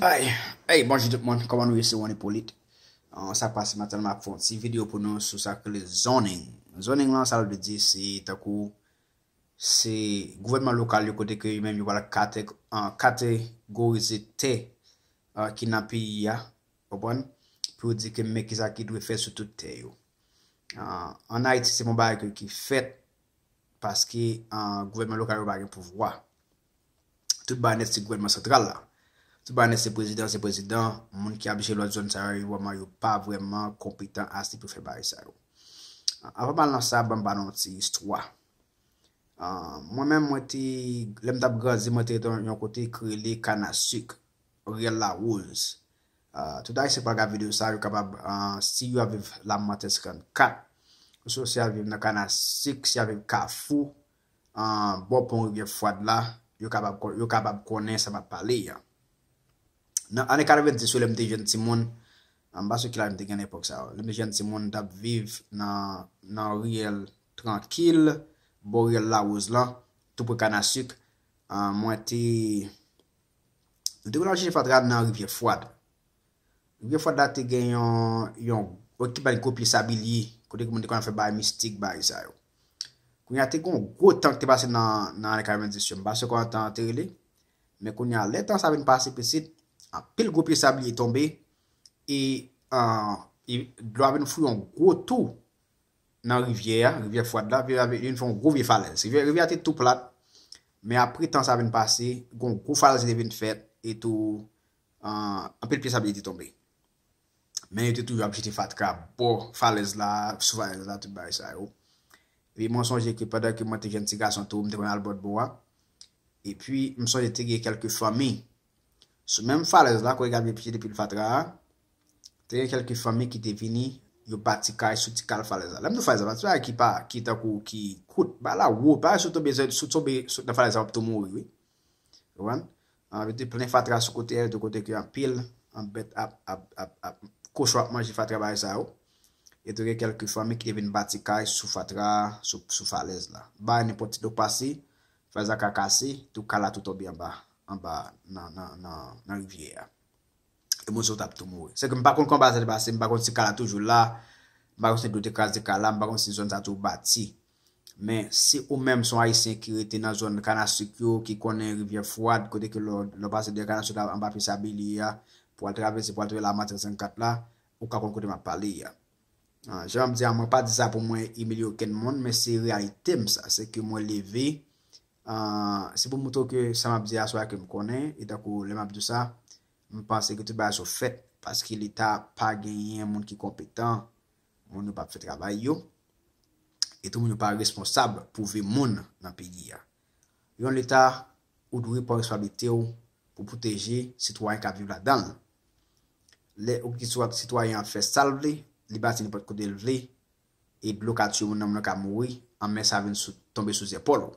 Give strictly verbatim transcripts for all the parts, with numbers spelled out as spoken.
Ay, ay, bonjou tout moun, kòman nou ye? Se One Hippolyte. Ah, sa k pase maten, m ap fè yon ti videyo pou nou sou sa k rele zoning. Zoning lan, sa l vle di, se tankou, se gouvènman lokal yo kote ke yo menm yo pral kate-, ah, kategorize tè, ah, ki nan peyi a, konprann? Pou yo di ke men kisa ki dwe fè sou tout tè yo. Ah, ann Ayiti, se yon bagay ke, ki fèt paske, ah, gouvènman lokal yo pa gen pouvwa. Tout bagay nèt se gouvènman santral la. Tout bagay nèt se prezidan, se prezidan. Moun ki ap jere lòt zòn sa yo, yo vrèman, yo pa vrèman konpetan ase pou fè bagay sa yo. Ah, anvan m al nan sa, ban m ba nou yon ti istwa. Ah, mwen menm, mwen te, lè m t ap grandi, mwen te rete yon kote ki rele Kanasik, Riyèl Lawòz. Ah, tout Ayisyen k pral gade videyo sa, yo kapab, ah, si yo ap viv Lamantè senkannkat, oswa si y ap viv nan Kanasik, si y ap viv Kafou, ah, bò pon Rivyè Fwad la, yo kapab, yo kapab konnen sa m ap pale a. Nan ane katrevenndis yo, lè m te jèn timoun, ah, m pa sou ki laj m te gen lepòk sa yo. Lè m te jèn timoun, m t ap viv nan, nan riyèl Trankil, bò riyèl Lawòz lan, tou pre Kanasik. Ah, mwen te, nou te konn al chèche fatra nan Rivyè Fwad. Rivyè Fwad la te gen yon, yon ekipman gwo pye sablye, kote ke moun te konn al fè bagay mistik, bagay sa yo. Kounye a te gen yon gwo tan ki te pase nan, nan ane katrevenndis yo. M pa si kòman tan an te rele, men kounye a, lè tan sa vin pase pitit, anpil gwo pye sablye tonbe, e, ah, e dlo a vin fouye yon gwo tou nan rivyè a, Rivyè Fwad la, rivyè a vin fè yon gwo vye falèz. Rivyè, rivyè a te tou plat, men apre tan sa vin pase, gen yon gwo falèz ki te vin fèt, e tou, ah, anpil pye sablye te tonbe. Men yo te toujou ap jete fatra bò falèz la, sou falèz la, tout bagay sa yo. Epi mwen sonje ke pandan ke mwen te jèn ti gason tou, m te konn al bò dlo a. Epi m sonje te gen kèlke fanmi sou menm falèz la, kote k ap jete pil fatra a. Te gen kèlke fanmi ki te vini, yo bati kay sou ti kal falèz la. Lè m di w falèz la, pa ti bagay ki pa, ki tankou, ki kout, bagay la wo, bagay si w tonbe, si w tonbe sou, nan falèz la, w ap tou mouri, wi. Ou konprann? Ah, yo te plen fatra sou kote a, yo te kote ke anpil, an bèt ap, ap, ap, ap, kochon ap manje fatra bagay sa yo. E tou gen kèlke fanmi ki te vin bati kay sou fatra, sou, sou falèz la. Bay nenpòt ti dlo k pase, falèz la ka kase, tou kay la tou tonbe anba, anba nan, nan, nan, nan rivyè a. E moun sa yo t ap tou mouri. Se ke m pa konn kòman bagay sa te pase, m pa konn si kay la toujou la, m pa konn si dlo te kraze kay la, m pa konn si zòn sa toujou bati. Men si ou menm se yon Ayisyen ki rete nan zòn Kanasik yo, ki konnen Rivyè Fwad, kote ke lè w, lè w pase dèyè Kanasik la, anba pye sablye a, pou al travèse, pou al twouve Lamantè senkannkat la, ou ka konn kote m ap pale a. Ah, jan m ap di a, mwen pa di sa pou mwen imilye okenn moun, men se reyalite m sa. Se ke mwen leve, ah, se pou m montre w ke sa m ap di a, se bagay ke m konnen, e tankou lè m ap di w sa, m panse ke tout bagay sa yo fèt, paske Leta pa genyen moun ki konpetan, moun yo p ap fè travay yo, e tou moun yo pa responsab pou vi moun nan peyi a. Yon Leta, ou dwe pran responsablite w pou pwoteje sitwayen k ap viv ladan l. Lè ou kite sitwa-, sitwayen an fè sa l vle, li bati nenpòt kote l vle, e dlo ka tiye moun nan, moun nan ka mouri, anmè sa vin sou, tonbe sou zèpòl ou.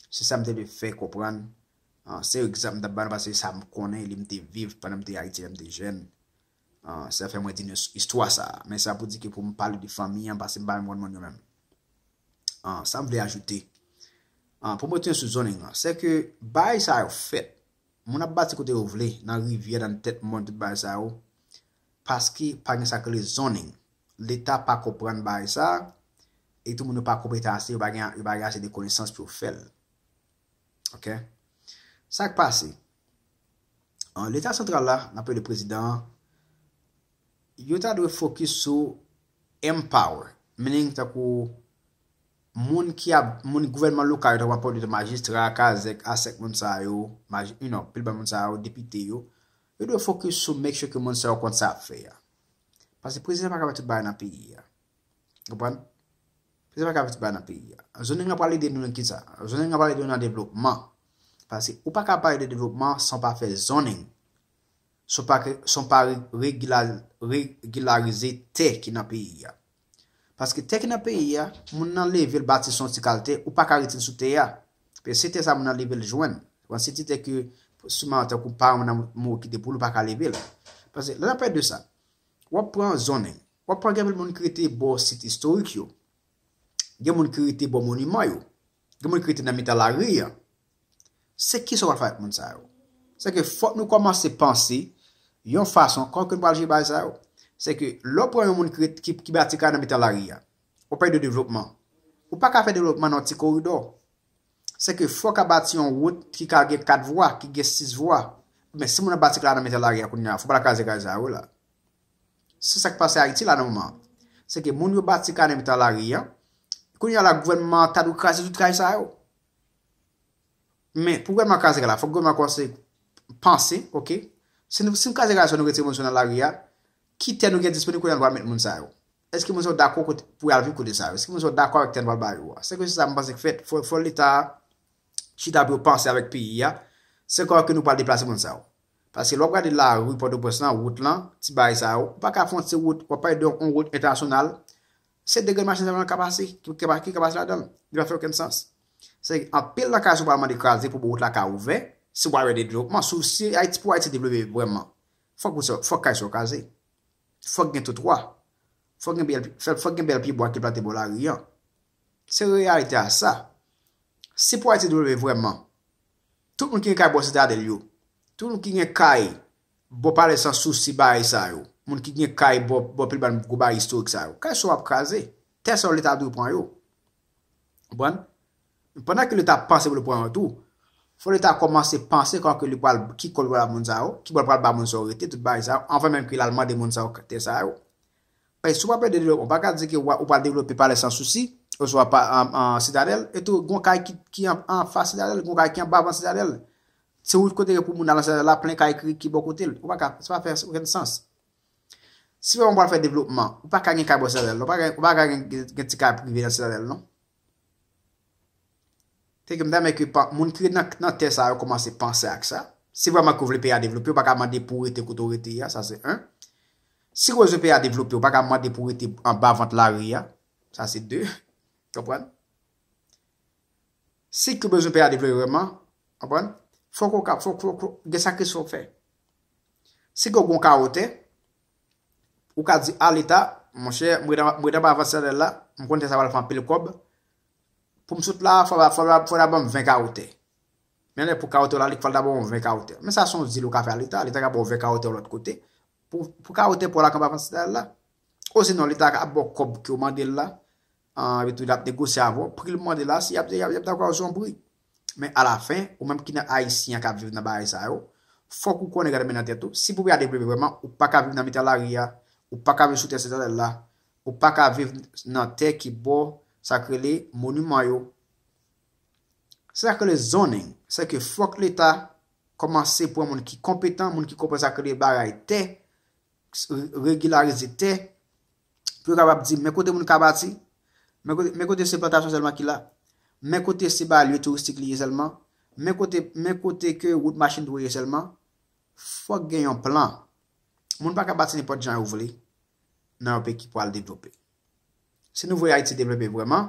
Se sa m te vle fè konprann. Ah, se egzanp m t ap ba nou, paske se sa m konnen, li m te viv pandan m te Ayiti, lè m te jèn. Ah, sa fè mwen di nou istwa sa a. Men sa pou di ke pou m pale de fanmi an, paske m pa menm konn moun yo menm. Ah, sa m vle ajoute. Ah, pou m retounen sou zoning lan, se ke bagay sa yo fèt. Moun ap bati kote yo vle, nan rivyè, nan tèt mòn, tout bagay sa yo, paske pa gen sa k rele zoning. Leta pa konprann bagay sa, e tou moun yo pa konpetan ase, yo pa gen, yo pa gen ase de konesans pou yo fè l. Oke? Sa k pase? An, Leta santral la, n ap rele prezidan an, yo ta dwe fokis sou empower, meaning tankou moun ki ap, moun gouvènman lokal yo, tankou m ap pale de majistra, kazèk, asèk moun sa yo, maji-, you know, pil ban moun sa yo, depite yo, yo dwe fokis sou make sure ke moun sa yo konn sa y ap fè a. Paske prezidan pa ka fè tout bagay nan peyi a. Konprann? Prezidan pa ka fè tout bagay nan peyi a. Zoning lan pral ede nou nan kisa? Zoning lan pral ede nou nan devlopman. Paske ou pa ka pale de devlopman san w pa fè zoning. San w pa, san w pa re-, regila-, regilarize tè ki nan peyi a. Paske tè ki nan peyi a, moun nan leve l bati sou yon ti kal tè, ou pa ka retire l sou tè a. Paske se tè sa moun nan leve l jwenn. Bon, se ti tè ke siman tankou paran w nan mouri kite pou li, ou pa ka leve l. Paske lè n ap pale de sa, w ap pran zoning, w ap pran gen anpil moun ki rete bò sit istorik yo. Gen moun ki rete bò moniman yo. Gen moun ki rete nan mitan lari a. Se kisa w pral fè ak moun sa yo? Se ke fòk nou kòmanse panse yon fason, kòman ke nou pral jere bagay sa yo. Se ke lè w pran yon moun ki, ki, ki bati kay nan mitan lari a, w ap pale de devlopman. Ou pa ka fè devlopman nan yon ti koridò. Se ke fòk a bati yon wout ki ka gen kat vwa, ki gen sis vwa. Men si moun nan bati kay la nan mitan lari a kounye a, fò pa l kraze kay sa yo la. Se sa k pase Ayiti la nan moman an. Se ke moun yo bati kay nan mitan lari a. Kounye a la, gouvènman an ta dwe kraze tout kay sa yo. Men, pou gouvènman kraze kay la, fòk gouvènman kòmanse panse, oke? Si nou, si nou kraze kay sa yo, nou retire moun sa yo nan lari a, ki tè nou gen disponib kounye a nou pral met moun sa yo? Èske moun sa yo dakò kote, pou y al viv kote sa yo? Èske moun sa yo dakò avèk tè nou pral ba yo a? Se ke se sa m panse k fèt. Fò, fò Leta chita pou yo panse avèk peyi a. Se kòman ke nou pral deplase moun sa yo. Paske lè w ap gade lari Pòtoprens lan, wout lan, ti bagay sa yo, ou pa ka fè yon ti wout, w ap pale de yon wout entènasyonal, se de grenn machin sèlman k ka pase, ki, ki, ki ka pase ladan l. Li pa fè okenn sans. Se anpil nan kay sa yo pral mande kraze pou wout la ka ouvè, si w pral wè devlopman, si, si Ayiti, pou Ayiti devlope vrèman, fòk wout sa, fòk kay sa yo kraze. Fòk gen twotwa. Fòk gen bèl, fòk gen bèl pyebwa ki plante bò lari an. Se reyalite a sa. Si pou Ayiti devlope vrèman, tout moun ki gen kay bò Sitadèl yo, tout moun ki gen kay bò Palè San Sousi bagay sa yo, moun ki gen kay bò, bò Pilbann gwo bagay istorik sa yo, kay sa yo ap kraze. Tè sa yo Leta dwe pran yo. Konprann? Pandan ke Leta panse pou l pran yo tou, fò Leta kòmanse panse kòman ke li pral, ki kò li pral ba moun sa yo, ki bò l pral ba moun sa yo rete, tout bagay sa yo, anvan menm ke l al mande moun sa yo tè sa yo. Paske si w ap pale de devlopman, ou pa ka di ke w a, ou pral devlope Palè San Sousi, oswa pa, an, an Sitadèl, e tou, gon kay ki, ki an, anfas Sitadèl, gon kay ki anba vant Sitadèl. Se wout kote ke pou moun al nan Sitadèl la, plen kay ki, ki bò kote l. Ou pa ka, sa pa fè okenn sans. Si vrèman w pral fè devlopman, ou pa ka gen kay bò Sitadèl, non. Ou pa ka, ou pa ka gen, gen, gen ti kay prive nan Sitadèl, non. Te ke m ta renmen ke pa, moun ki ret nan, nan tè sa yo kòmanse panse ak sa. Si vrèman ke w vle peyi a devlope, ou pa ka mande pou w rete kote w rete a, sa se en. Si w bezwen peyi a devlope, ou pa ka mande pou w rete anba vant lari a, sa se de. Konprann? Si ke w bezwen peyi a devlope vrèman, konprann? Fòk ou ka, fòk, fòk, fòk gen sakrifis fòk fè. Si ke w gon kawo tè, ou ka di a Leta, monchè, m ret anba, m ret anba vant Sitadèl la, m konnen tè sa pral fè anpil kòb. Pou m sot la, fò, fò, fò, fò ta ban m ven kawo tè. Men lè pou kawo tè w la, li fò l ta ban w ven kawo tè. Men sa se yon dil ou ka fè a Leta, Leta ka ba w ven kawo tè yon lòt kote. Pou, pou kawo tè pa w la k anba vant Sitadèl la. Osinon, Leta ka ba w kòb ke w mande l la, an, epi tou l ap negosye avè w. Pri l mande la, si y ap, y ap, y ap dakò sou yon pri. Men alafen, ou menm ki nan Ayisyen an k ap viv nan bagay sa yo, fòk ou konnen gade men nan tèt ou. Si pou peyi a devlope vrèman, ou pa ka viv nan mitan lari a, ou pa ka viv sou tè Sitadèl la, ou pa ka viv nan tè ki bò, sa k rele moniman yo. Se sa k rele zoning. Se ke fòk Leta kòmanse pran moun ki konpetan, moun ki konprann sa k rele bagay tè, s-, re-, regilarize tè, pou yo kapab di, men kote moun ka bati, men kote, men kote se plantasyon sèlman ki la, men kote se ba lye touristik li ye sèlman, men kote, men kote ke wout machin dwe ye sèlman. Fòk gen yon plan. Moun pa ka bati nenpòt jan yo vle nan yon peyi ki pral devlope. Si nou vle Ayiti devlope vrèman,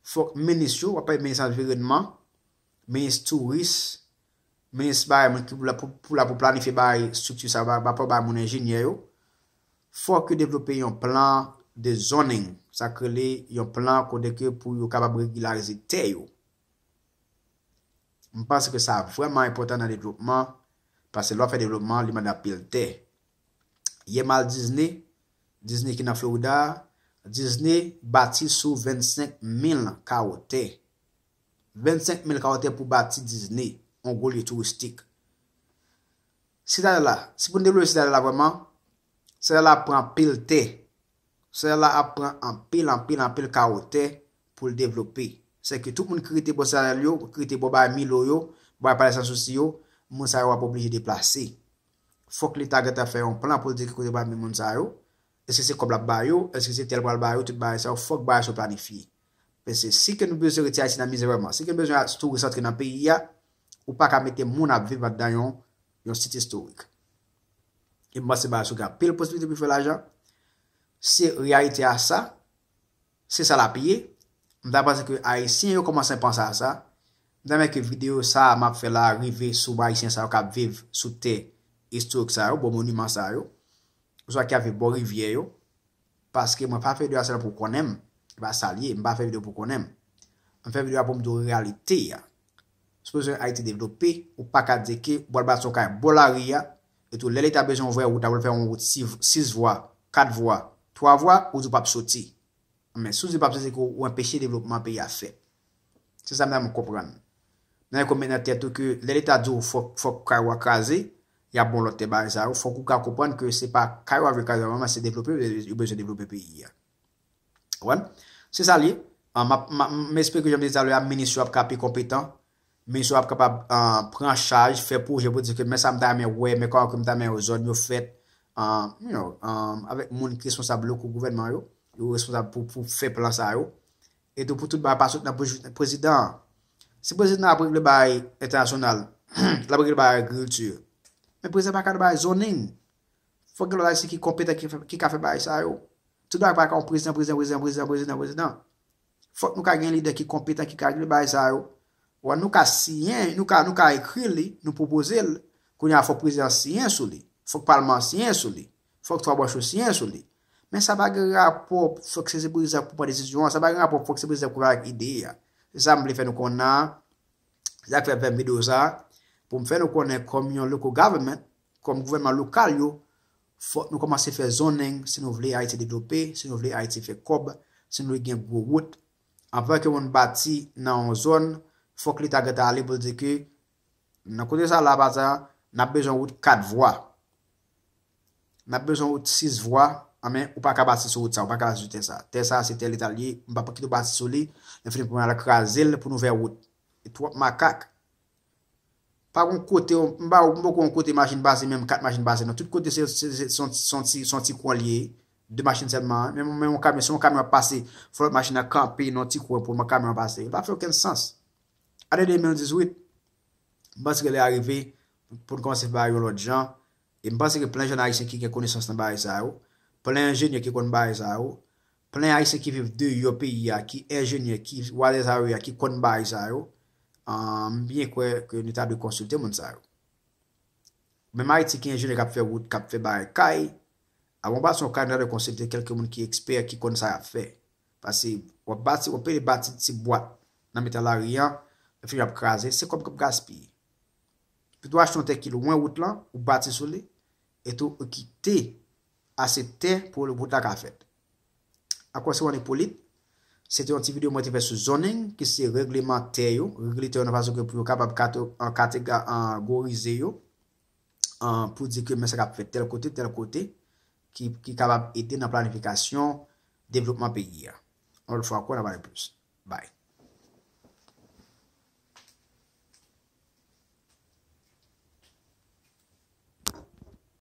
fòk minis yo, w ap pale minis anviwònman, minis touris, minis bagay moun ki pou la pou, pou la pou planifye bagay estrikti sa yo, ba, ba, ba moun enjenyè yo, fòk yo devlope yon plan de zoning, sa k rele yon plan kote ke pou yo kapab regilarize tè yo. M panse ke sa vrèman enpòtan nan devlopman, paske lè w ap fè devlopman, li mande anpil tè. Yè m al Disney, Disney ki nan Florida a, Disney bati sou vennsenk mil kawo tè. Vennsenk mil kawo tè pou bati Disney, yon gwo lye touristik. Sitadèl la, si pou n devlope Sitadèl la vrèman, Sitadèl la ap pran anpil tè. Sitadèl la ap pran anpil, anpil, anpil kawo tè pou l devlope. Se ke tout moun ki rete bò Sitadèl yo, ki rete bò bay Milo yo, bò bay Palè San Sousi yo, moun sa yo ap oblije deplase. Fòk Leta gentan fè yon plan pou l di ki kote pou l ap met moun sa yo. Èske se kòb l ap ba yo? Èske se tè l pral ba yo? Tout bagay sa yo, fòk bagay sa yo planifye. Paske si ke nou bezwen retire Ayiti nan mizè vrèman, si ke nou bezwen touris antre nan peyi a, ou pa ka mete moun ap viv anndan yon, yon sit istorik. E m panse bagay sa gen anpil posibilite pou fè lajan. Se reyalite a sa. Se sa l ap ye. M ta panse ke Ayisyen yo kòmanse panse a sa. M ta renmen ke videyo sa a m ap fè la rive sou Ayisyen sa yo k ap viv sou tè istorik sa yo, bò moniman sa yo, oswa ki ap viv bò rivyè yo. Paske mwen pa fè videyo a sèlman pou konnen m. Se pa sa l ye, m pa fè videyo pou konnen m. M fè videyo a pou m di w reyalite a. Si w bezwen Ayiti devlope, ou pa ka di ke ou pral bati yon kay bò lari a, etou lè Leta bezwen yon vrè wout, apre l fè yon wout sis vwa, kat vwa, twa vwa, ou di w p ap soti. Men si w di w p ap soti, se ke w anpeche devlopman peyi a fèt. Se sa m ta renmen w konprann. Nan yon kòmantè tou ke lè Leta di w fòk, fòk kay ou a kraze, y ap bon lòt tè bagay sa yo, fòk ou ka konprann ke se pa kay ou a vle kraze, men se devlope, yo bezwen devlope peyi a. Ou konprann? Se sa l ye. Ah, m ap, m ap, m espere ke jan m te di talè a, minis yo ap ka pi konpetan. Minis yo ap kapab ah, pran chaj, fè pwojè pou di ke men sa m ta renmen wè, men kòman ke m ta renmen zòn yo fèt. Ah, you know, ah, avèk moun ki responsab lokal gouvènman yo, yo responsab pou, pou fè plan sa yo. Etou pou tout bagay pa sot nan prezidan an. Si prezidan an ap regle bagay entènasyonal, l ap regle bagay agrikilti. Men prezidan pa ka bay zoning. Fòk gen lòt ayisyen ki konpetan ki, ki ka fè bagay sa yo. Tout bagay pa ka yon prezidan, prezidan, prezidan, prezidan, prezidan, prezidan. Fòk nou ka gen lidè ki konpetan, ki ka regle bagay sa yo. Wè, nou ka siyen, nou ka, nou ka ekri li, nou pwopoze l. Kounye a fòk prezidan siyen sou li. Fòk palman an siyen sou li. Fòk twa branch yo siyen sou li. Men sa pa gen rapò, fòk se, se prezidan pou pran desizyon an. Sa pa gen rapò, fòk se prezidan pou vin avèk ide a. Se sa m vle fè nou konnen an. Se sa k fè m fè videyo sa a, pou m fè nou konnen kòm yon local government, kòm gouvènman lokal yo, fòk nou kòmanse fè zoning si nou vle Ayiti devlope, si nou vle Ayiti fè kòb, si nou vle gen gwo wout. Anvan ke moun bati nan yon zòn, fòk Leta gentan ale pou l di ke nan kote sa la, pa sa, n ap bezwen wout kat vwa. N ap bezwen wout sis vwa, anben, ou pa ka bati sou wout sa, ou pa ka bati sou tè sa. Tè sa, se tè Leta l ye, m p ap kite w bati sou li, lè fini pou al kraze l pou nou fè wout. E twòp makak. Pa gon kote, m pa, m poko yon kote machin pase, menm kat machin pase, non. Tout kote se, se, se, se yon ti, se yon ti, se yon ti kwen l ye, de machin sèlman, men, men yon kamyon, si yon kamyon ap pase, fò lòt machin nan kanpe nan yon ti kwen pou kamyon an pase. Li pa fè okenn sans. Ane de mil dizuit, m panse ke lè a rive pou n kòmanse fè bagay yon lòt jan. E m panse ke plen jèn ayisyen ki gen konesans nan bagay sa yo, plen enjenyè ki konn bagay sa yo, plen ayisyen ki viv deyò peyi a, ki enjenyè, ki whatever sa yo ye a, ki konn bagay sa yo, ah, m byen kwè ke nou ta dwe konsilte moun sa yo. Menm Ayiti ki enjenyè k ap fè wout, k ap fè bagay kay, avan w bati yon kay, nou ta dwe konsilte kèlke moun ki ekspè, ki konn sa y ap fè. Paske w ap bati, w ap pede bati ti bwat nan mitan lari an, lè fini w ap kraze, se kòb k ap gaspiye. Pito w achte yon tè ki lwen wout lan, ou bati sou li, etou ou kite ase tè pou wout la ka fèt. Ankò se Wany Ipolit, se te yon ti videyo mwen te fè sou zoning, ki se regleman tè yo, regle tè yo nan fason ke pou yo kapab kate-, an, kategorize yo, an, pou di ke men sa k ap fèt tèl kote, tèl kote, ki, ki kapab ede nan planifikasyon devlopman peyi a. Yon lòt fwa ankò, n a pale plis. Bye.